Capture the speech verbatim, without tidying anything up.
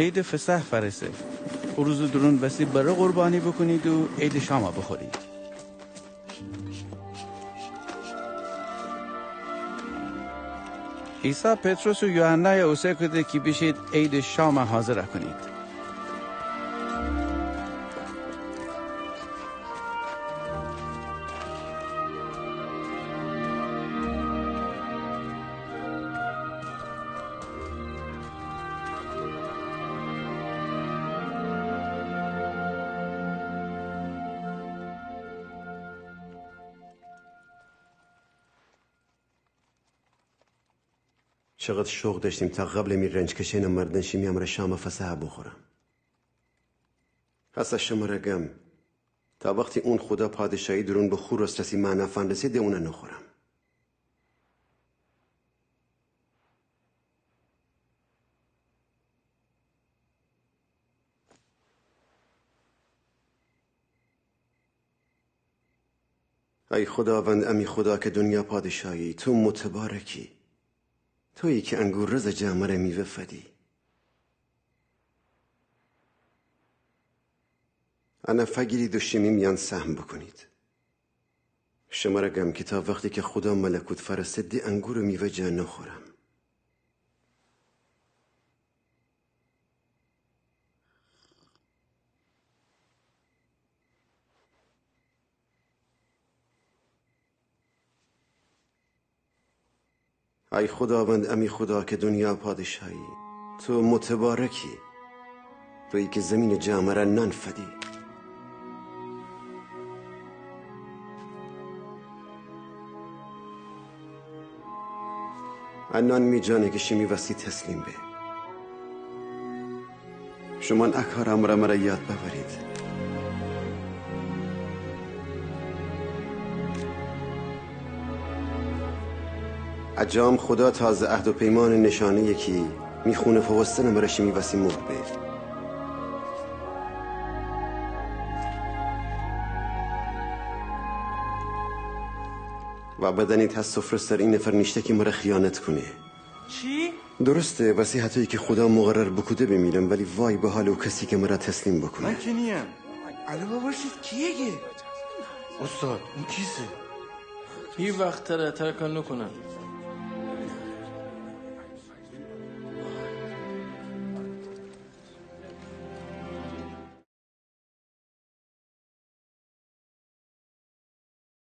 عیدٚ فصح فأرسه. او روزٚ دورون وستی بره قربانی بوکونید و عیدٚ شام بوخورید. عیسی پطرس و یوحنای اوسه کوده کی بیشید عیدٚ شام حاضر کونید. چقدر شوق دأشتیم تا قبلٚ می رنج کشئن مردن شیمی امرأ شامٚ فصح بوخورم. هسه شمره گم، تا وختی اون خودا پادشاهی دورون به خو رسرسی معنا فنرسه، د اون نوخورم. ای خوداوند، امی خودا کی دونیا پادشاهی، تو متبارکی، تویی کی انگور رزٚ جا مره میوه فدی. انه فگیرید و شیمی میأن سهم بوکونید. شمره گم کی تا وختی کی خودا ملکوت فأرسه، د انگورٚ میوه جا نوخورم. ای خوداوند، امی خودا کی دونیا پادشاهی، تو متبارکی، تویی کی زمینٚ جا مره نان فدی. ا نان می جانه کی شیمی وستی تسلیم به. شومأن ا کار امرأ مره یاد بأورید. ا جام خودا تازه عهد و پیمانٚ نشانه‌یه کی می خونٚ فووستنٚ مره شیمی وسی مهر به. و بدأنید هه سفره سر ای نفر نیشته کی مره خیانت کونه. چی؟ درسته، وسی هطویی کی خودا مقرر بوکوده بیمیرم، ولی وای به حالٚ او کسی کی مره تسلیم بوکونه. من کی نییم. الو بباشید کیه گه؟ استاد، اون کیسه؟ هیوخت تره ترک نوکونم.